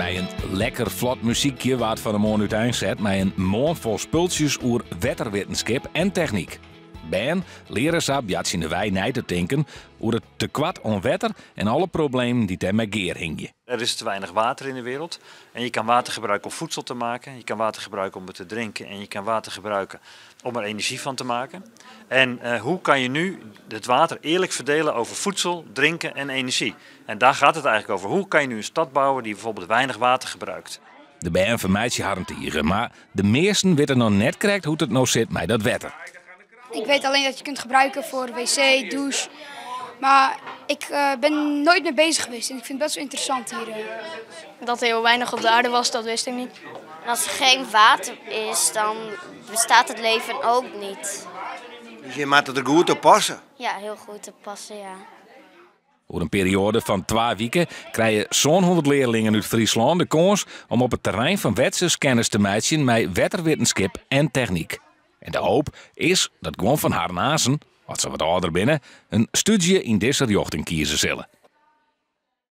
Mei in lekker flot muzykje waard fan 'e moarn úteinset mei in moarn fol spultsjes oer wetterwittenskip en technyk. Bern leare sa boartsjendewei nei te tinken oer it tekoart oan wetter en alle problemen dy't dêrmei gearhingje. Er is te weinig water in de wereld. En je kan water gebruiken om voedsel te maken. Je kan water gebruiken om het te drinken. En je kan water gebruiken om er energie van te maken. En hoe kan je nu het water eerlijk verdelen over voedsel, drinken en energie? En daar gaat het eigenlijk over. Hoe kan je nu een stad bouwen die bijvoorbeeld weinig water gebruikt? De bern fermeitsje harren tige, mar de measten witte noch net krekt hoe't it no sit mei dat wetter. Ik weet alleen dat je kunt gebruiken voor wc, douche. Maar ik ben nooit mee bezig geweest en ik vind het best wel interessant hier. Dat er heel weinig op de aarde was, dat wist ik niet. En als er geen water is, dan bestaat het leven ook niet. Dus je moet er goed op passen? Ja, heel goed op passen, ja. Oer in perioade fan 2 wiken krije 700 learlingen út Fryslân de kâns om op it terrein fan Wetsus kennis te meitsjen mei wetterwittenskip en technyk. En de hoop is dat guon fan harren aansen, as se wat âlder binne, in stúdzje yn dizze rjochting kieze sille.